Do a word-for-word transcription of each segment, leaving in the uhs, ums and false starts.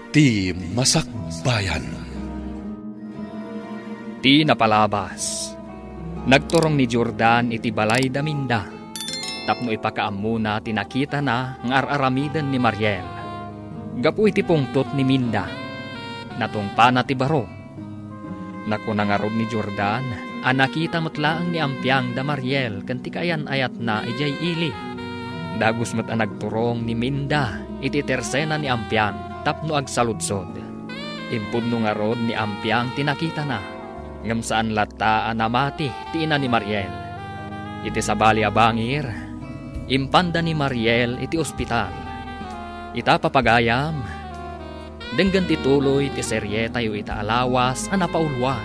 Ti Masakbayan. Ti napalabas, nagturong ni Jordan iti balay da Minda tapno ipakaammona ti nakitana nga ar-aramiden ni Mariel. Gapu iti pungtot ni Minda, natungpana ti baro. Nakuna ngarud ni Jordan a nakita met laeng ni Ampiang da Mariel ken ti kaayan-ayatna idiay ili. Dagus met a nagturong ni Minda iti tersena ni Ampiang tapno agsaludsod. Impudno ngarud ni Ampiang ti nakitana, ngem saan latta a namati ti ina ni Mariel. Iti sabali a bangir, impanda ni Mariel iti ospital. Ita, papagayam, denggen ti tuloy ti serietayo ita a lawas a napauluan,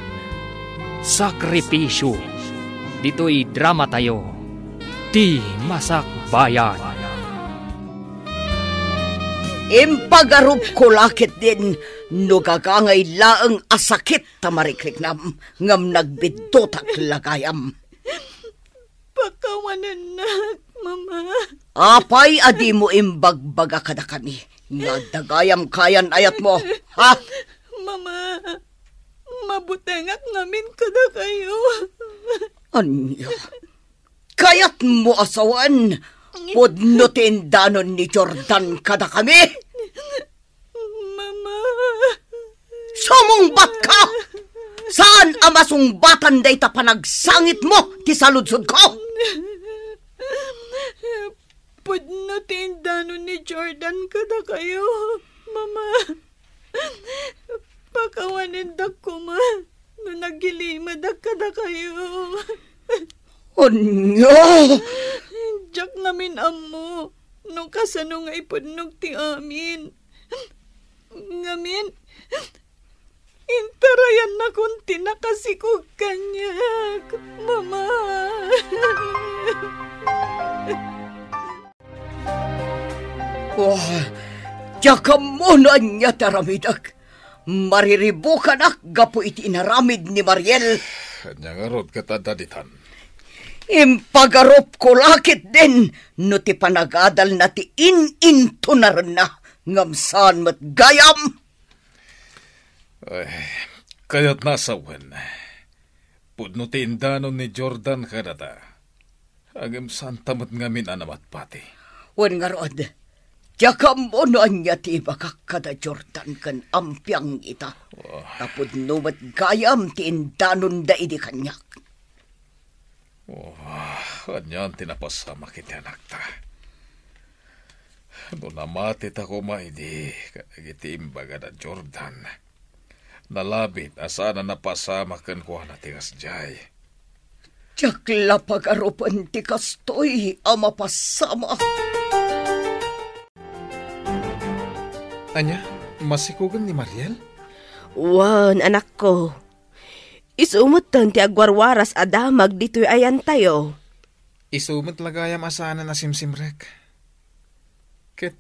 Sakripisyo, ditoy dramatayo, Ti Masakbayan. Impagarupko la ketdin no gagangay laeng a sakit ta marikriknam, ngem nagbiddutak la gayam. Pakawanennak, Mama. Apay a dimo imbagbaga kadakami nga adda gayam kaayan-ayatmo, ha? Mama, mabutengak ngamin kadakayo. Ania? Kayatmo a sawen, pudno ti indanon ni Jordan kadakami? Mama. Sumungbatka! Saan a masungbatan dayta panagsangitmo ti saludsodko? Pudno ti indanon ni Jordan kadakayo, Mama. Pakawanendak koma no nagilimedak kadakayo. Ania? Diak ngamin ammo no kasano nga ipudnog ti amin. Ngamin, intarayannakon ti nakasikog kaniak, Mama. Oh, diak ammo no ania ti aramidek. Mariribukanak gapu iti inaramid ni Mariel. Ania ngarud ket adda ditan? Impagarupko la ketdin no ti panagadalna ti in-intunarenna, ngem saan met gayam. Ay, kayatna a sawen, pudno ti indanon ni Jordan kadata. Ngem saanta met ngamin a namatpati. Wen ngarud, diak ammo no ania ti ibagak kada Jordan ken Ampiang ita. Oh. Ta pudno met gayam ti indanonda idi kaniak. Oh, anian ti napasamak iti anakta? No namatita koma idi kadagiti imbagada Jordan, nalabit a saan a napasamak kenkuana ti kasdiay. Diak la pagarupen ti kastoy a mapasamak. Ania, masikogen ni Mariel? Wen, anakko. Isu metten ti agwarwaras a damag ditoy ayantayo. Isu met la gayam a saanen a simsimrek. Ket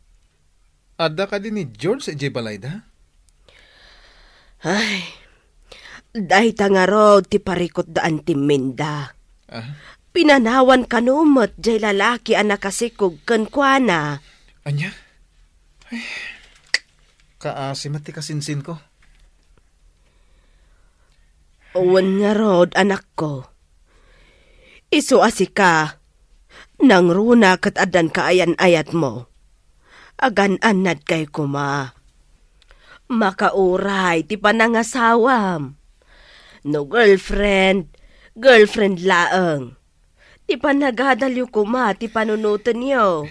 adda kadi ni George idiay balayda? Ay, dayta ngarud ti parikutda Auntie Minda. Ah? Pinanawan kano met diay lalaki a nakasikog kenkuana. Ania? Ay, kaasi met ti kasinsinko. Wen ngarud, anakko. Isu a sika, nangruna ket addan kaayan-ayatmo. Agan-annadkay koma. Makauray ti panangasawam. No girlfriend, girlfriend laeng. Ti panagadalyo koma ti panunotenyo.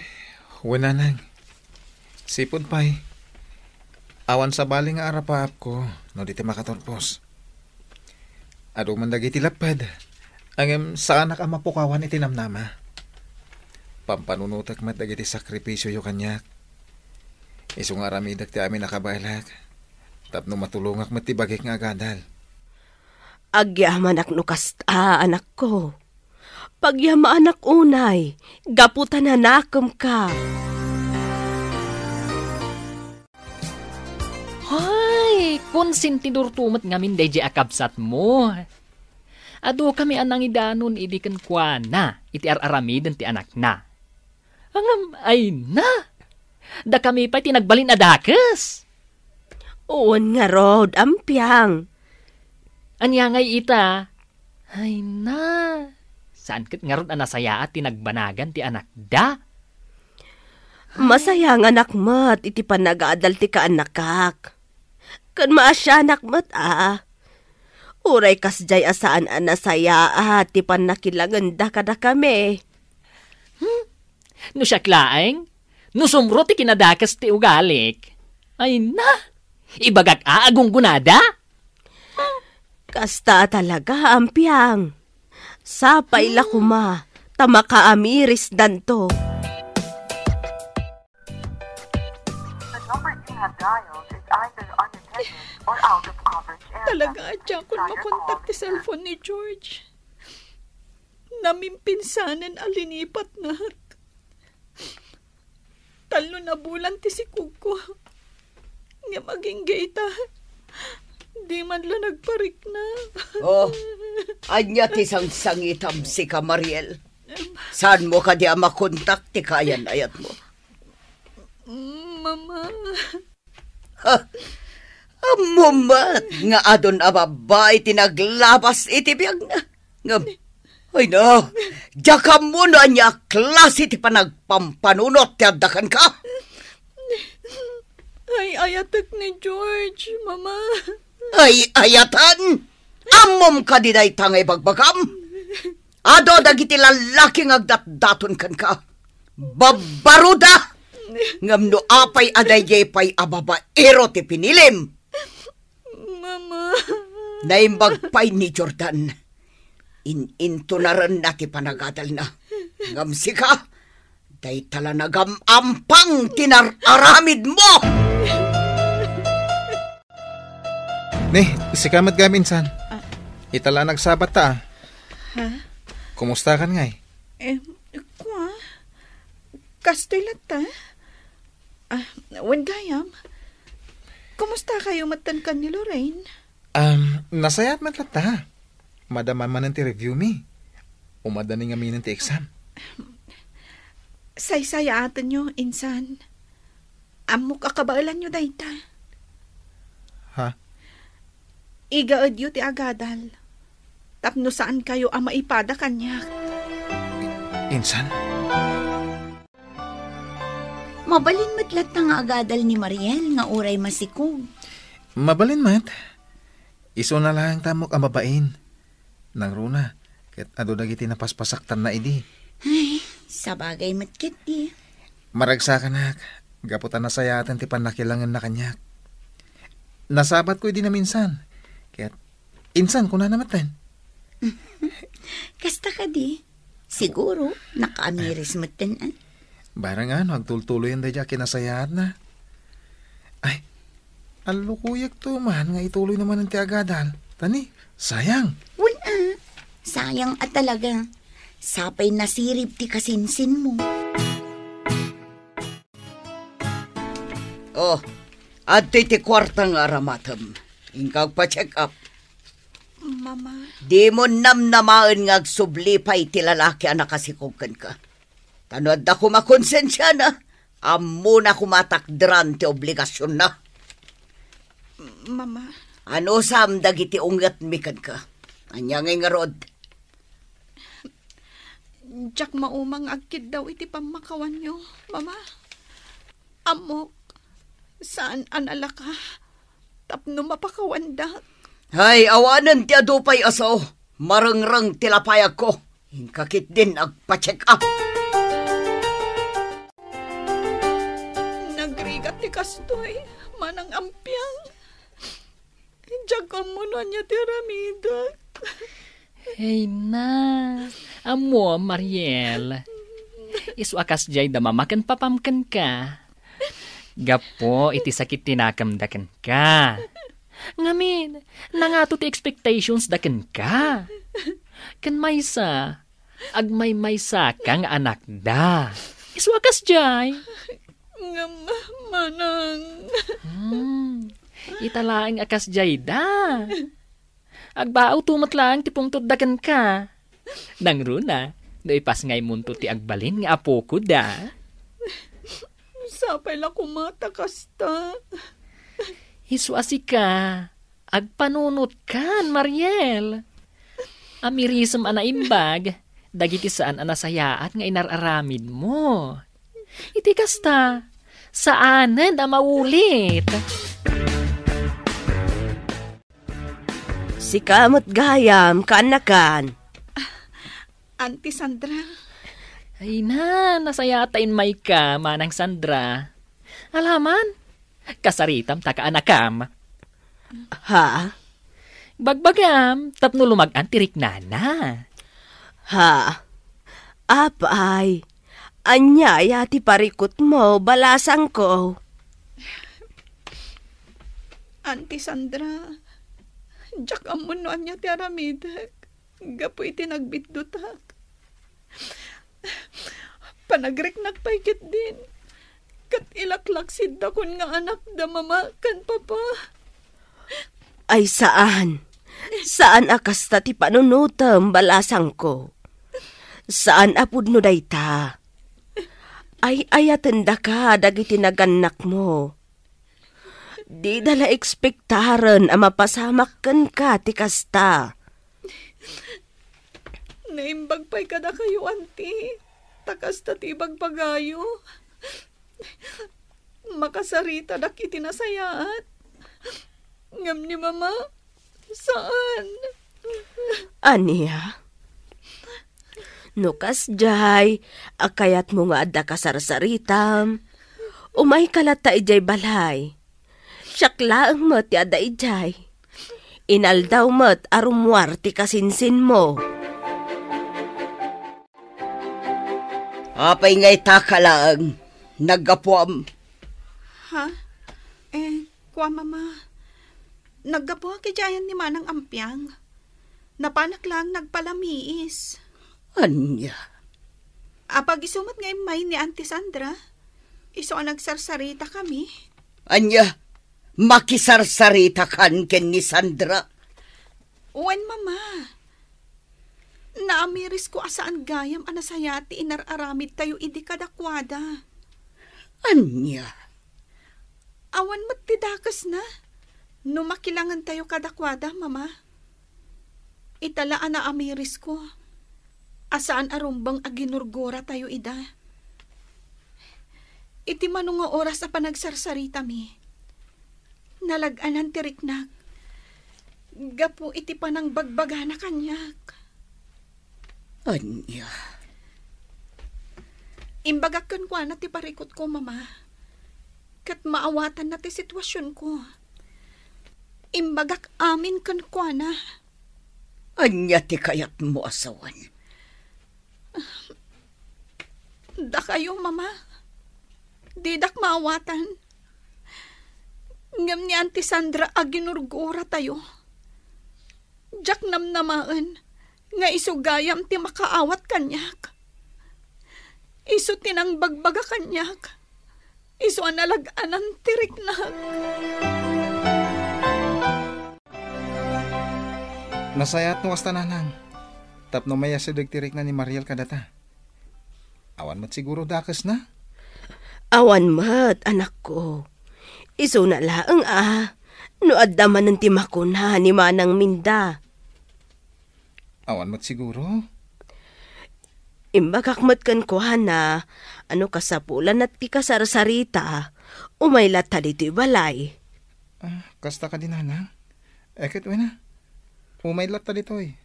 Wen, nanang. Sipud pay, awan sabali nga arapaapko no di ti makaturpos. Adu man dagiti lapped, ngem saanak a mapukawan iti namnama. Pampanunotek met dagiti sakripisioyo kaniak. Isu nga aramidek ti amin a kabaelak, tapno matulongak met ti bagik nga agadal. Agyamanak no kasta, anakko. Pagyamaanak unay, gapu ta nanakemka. Hay, konsentidorto met ngamin daydiay a kabsatmo. Adu kami a nangidanon idi kenkuana iti ar-aramiden ti anakna. Ngem, ay na! Dakami pay ti nagbalin a dakes. Wen ngarud, Ampiang. Ania ngay ita? Ay na, saan ket ngarud a nasayaat ti nagbanagan ti anakda? Masayanganak met iti panagadal ti kaannakak. Ken maasianak met a. Uray kasdiay a saan a nasayaat ti pannakilangenda kadakami. Hmm? No siak laeng, no sumro ti kinadakes ti ugalik. Ay na, ibagak a agunggonada? Kasta a talaga, Ampiang. Sapay la koma, ta makaamirisdanto. The number you have dialed is either unattended or out of coverage area. Talaga a diakon makontak ti cellphone ni George. Namimpinsanen a linipatnak. Tallo na bulan ti sikugko. Ngem agingga ita, di man la nagparikna. Oh, ania ti sangsangitam sika, Mariel? Saanmo kadi a makontak ti kaayan-ayatmo? Mama. Ha? Ammom met nga adun a babbai ti naglabas iti biagna. Ngem, ay na, diak ammo no ania a klase ti panagpampanunot ti adda kenka. Ay-ayatek ni George, Mama. Ay-ayatan? Ammom kadi dayta nga ibagbagam? Adu dagiti lallaki nga agdatdaton kenka. Babbaruda! Ngem no apay a daydiay pay a babaero ti pinilim? Mama. Naimbag pay ni Jordan. In-intunarenna ti panagadalna. Ngem sika, dayta la nagam-ampang ti nar-aramidmo! Ni, sika met gayam, insan. Ah. Ita la nagsabat ta, ah. Ha? Kumustakan ngay? Eh, kua? Kastoy latta? Ah, wen gayam. Kumusta kayo met ken ni Lorraine? Um, nasayaat met latta. Madama manen ti review mi. Umadda ni ngaminen ti exam. Saysayaatenyo, insan. Ammok a kabaelanyo dayta. Ha? Igaedyo ti agadal. Tapno saan kayo a maipada kaniak. I-, insan? Mabalin met latta nga agadal ni Mariel nga uray masikog. Mabalin met. Isuna laeng ta ammok a mabain. Nangruna, ket adu dagiti napaspasaktanna idi. Ay, sabagay met ketdi. Maragsakanak, gapu ta nasayaaten ti pannakilangenna kaniak. Nasabatko idi naminsan. Ket insan kunana metten. Kasta kadi? Siguro, nakaamiris metten, ah. Barang ano, agtultuloyen daydi a kinasayaatna. Ay, allukuyekto man nga ituloy na manen ti agadal. Tani, sayang. Wen, ah. Sayang a talaga. Sapay nasirib ti kasinsinmo. Oh, adtoy ti kuarta nga aramatem. Inka agpa-check up. Mama. Dimo namnamaen nga agsubli pay ti lalaki a nakasikog kenka. Ta no adda koma konsensiana, ammona koma a takderan ti obligasionna. Mama. Anusam dagiti ungetmi kenka? Ania ngay ngarud? Diak maumang nga agkiddaw iti pammakawanyo, Mama. Ammok, saan a nalaka tapno mapakawandak. Hay, awanen ti adu pay a sao. Marengreng ti lapayagko. Inka ketdin agpa-check up. Nagrigat ti kastoy, Manang Ampiang. Diak ammo no ania ti aramidek. Hey na, ammo, Mariel. Isu a kasdiay da mama ken papam kenka. Gapu iti sakit ti nakemda kenka. Ngamin, nangato ti expectations da kenka. Ken maysa, agmaymaysaka nga anakda. Isu a kasdiay. Ngem, manang. Hmm, ita laeng a kasdiay da. Agbaawto met laeng ti pungtodda kenka. Nangruna, no ipasngaymonto ti agbalin nga apoko da. Sapay la koma ta kasta. Isu a sika, agpanunotkan, Mariel. Amirisem a naimbag dagiti saan a nasayaat nga inar-aramidmo. Iti kasta, saanen a maulit. Sika met gayam, kaanakan. Auntie Sandra. Ay na, nasayaat ta immayka, Manang Sandra. Alaman, kasaritam ta kaanakam. Ha? Bagbagam, tapno lumag-an ti riknana. Ha? Apay, ania aya ti parikutmo, balasangko? Auntie Sandra, diak ammo no ania ti aramidek gapu iti nagbiddutak. Panagriknak pay ketdin, ket ilaklaksidakon nga anak da mama ken papa. Ay, saan. Saan a kasta ti panunotem, balasangko. Saan a pudno dayta. Ay-ayatendaka dagiti nagannakmo. Dida la ekspektaren a mapasamak kenka ti kasta. Naimbag pay kadakayo, Auntie, ta kasta ti ibagbagayo. Makasaritadak iti nasayaat. Ngem ni Mama, saan. Ania? No kasdiay a kayatmo nga adda kasarsaritam, umayka latta idiay balay. Siak laeng met ti adda idiay. Inaldaw met a rummuar ti kasinsinmo. Apay nga itaka laeng, naggapuam? Ha? Eh, kua, Mama. Naggapuak idiay ayan ni Manang Ampiang. Napanak laeng nagpalamiis. Ania? Apag isu met nga immay ni Auntie Sandra. Isu a nagsarsaritakami. Ania? Makisarsaritakan ken ni Sandra? Wen, Mama. Naamirisko a saan gayam a nasayaat ti inar-aramidtayo idi kadakuada. Ania? Awan met ti dakesna no makilangentayo kadakuada, Mama. Ita la a naamirisko a saan a rumbeng a ginurguratayo ida. Iti mano nga oras a panagsarsaritami, nalag-anan ti riknak gapu iti panangbagbagana kaniak. Ania? Imbagak kenkuana ti parikutko, Mama, ket maawatanna ti situasionko. Imbagak amin kenkuana. Ania ti kayatmo a sawen? Dakayo, Mama, didak maawatan. Ngem ni Auntie Sandra a ginurguratayo, diak namnamaen nga isu gayam ti makaawat kaniak. Isu ti nangbagbaga kaniak. Isu a nalag-anan ti riknak. Nasayaat no kasta, nanang, tapno mayasideg ti rikna ni Mariel kadata. Awan met siguro dakesna? Awan met, anakko. Isuna laeng a, no adda manen ti makuna ni Manang Minda. Awan met siguro. Imbagak met kenkuana a no kasapulanna ti kasarsarita, umay latta ditoy balay. Ah, kasta kadi, nanang? Eh, ket wen a, umay latta ditoy.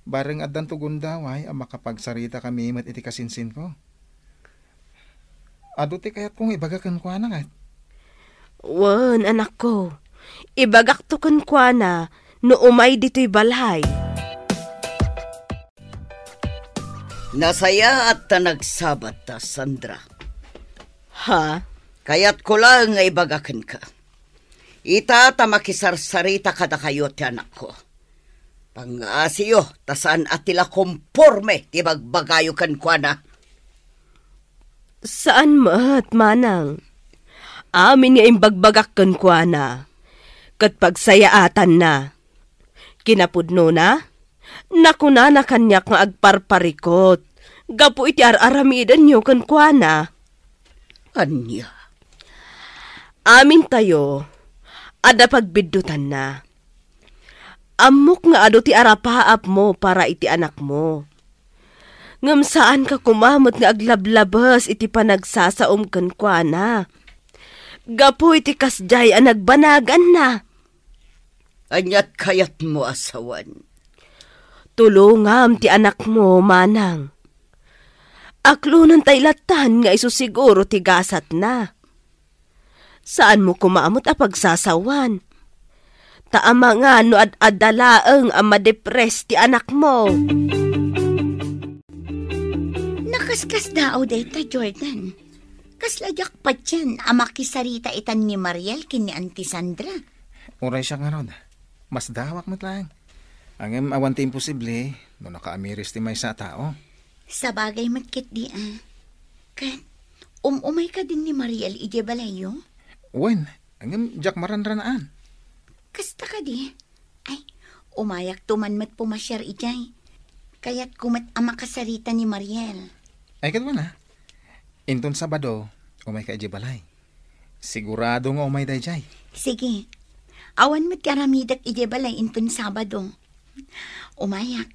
Bareng addanto gundaway a makapagsaritakami met iti kasinsinko. Adu ti kayatko nga ibaga kenkuana, ket? Wen, anakko. Ibagakto kenkuana no umay ditoy balay. Nasayaat ta nagsabat ta, Sandra. Ha? Kayatko laeng nga ibaga kenka. Ita ta makisarsarita kadakayo ti anakko. Pangngasiyo, ta saan a ti la komporme ti bagbagayo kenkuana. Saan met, manang. Amin nga imbagbagak kenkuana, ket pagsayaatanna. Kinapudnona, nakunana kaniak nga agparparikut gapu iti ar-aramidenyo kenkuana. Ania? Amintayo, Adda pagbiddutanna. Ammok nga adu ti arapaapmo para iti anakmo. Ngem saanka koma met nga aglablabes iti panagsasaom kenkuana. Gapu iti kasdiay a nagbanaganna. Ania't kayatmo a sawen? Tulongam ti anakmo, manang. Aklonentayo lattan nga isu siguro ti gasatna. Saanmo koma met a pagsasawan. Ta amangan no ad-adda laeng a madepres ti anakmo. Nakaskasdaaw dayta, Jordan. Kasla diak patien a makisarita itan ni Mariel ken ni Auntie Sandra. Uray siak ngarud. Masdaawak met laeng. Ngem awan ti imposible no nakaamiris ti maysa a tao. Sabagay met ketdi a. Ket, um-umay kadin ni Mariel idiay balayyo? Wen, ngem diak maranranaan. Kasta kadi? Ay, umayakto man met pumasiar idiay. Kayatko met a makasarita ni Mariel. Ay, ket wen a. Inton Sabado, umayka idiay balay. Sigurado nga umay daydiay. Sige. Awan met ti aramidek idiay balay inton Sabado. Umayak.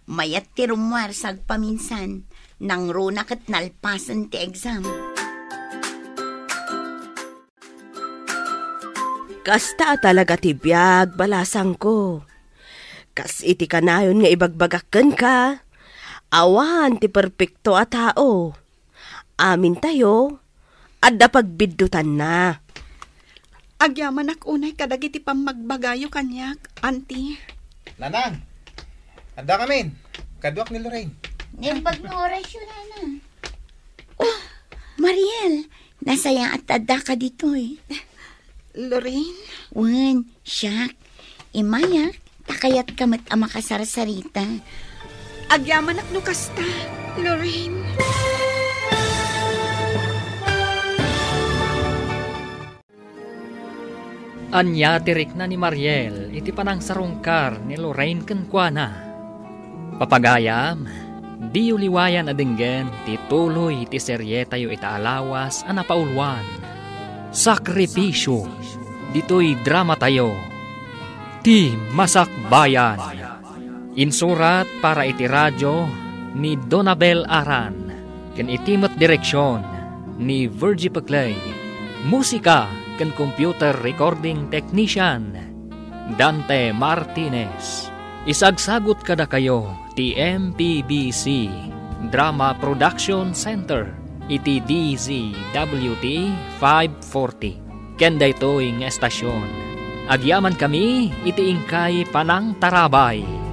Mayat ti rummuar sagpaminsan. Nangruna ket nalpasen ti exam. Kasta a talaga ti biag, balasangko. Kas iti kanayon nga ibagbagak kenka, awan ti perpekto a tao. Amintayo, adda pagbiddutanna. Agyamanak unay kadagiti pammagbagayo kaniak, Auntie. Nanang, adda kamin. Kaduak ni Lorraine. Naimbag nga orasyo, Nanang. Oh, Mariel, nasayaat ta addaka ditoy. Lorraine? Wen, siak. Imayak, ta kayatka met a makasarsarita. Agyamanak no kasta, Lorraine. Ania ti rikna ni Mariel iti panangsarungkar ni Lorraine kenkuana? Papagayam, diyo liwayan a denggen ti tuloy ti serietayo ita a lawas a napauluan, Sakripisio, ditoy dramatayo, Ti Masakbayan. Insurat para iti radio ni Donabel Aran, ken iti met direksion ni Virgie Peclay. Musika ken computer recording technician, Dante Martinez. Isagsagut kadakayo ti M P B C Drama Production Center iti D Z W T five forty. Ken daytoy nga estasion, agyamankami iti inkay panangtarabay.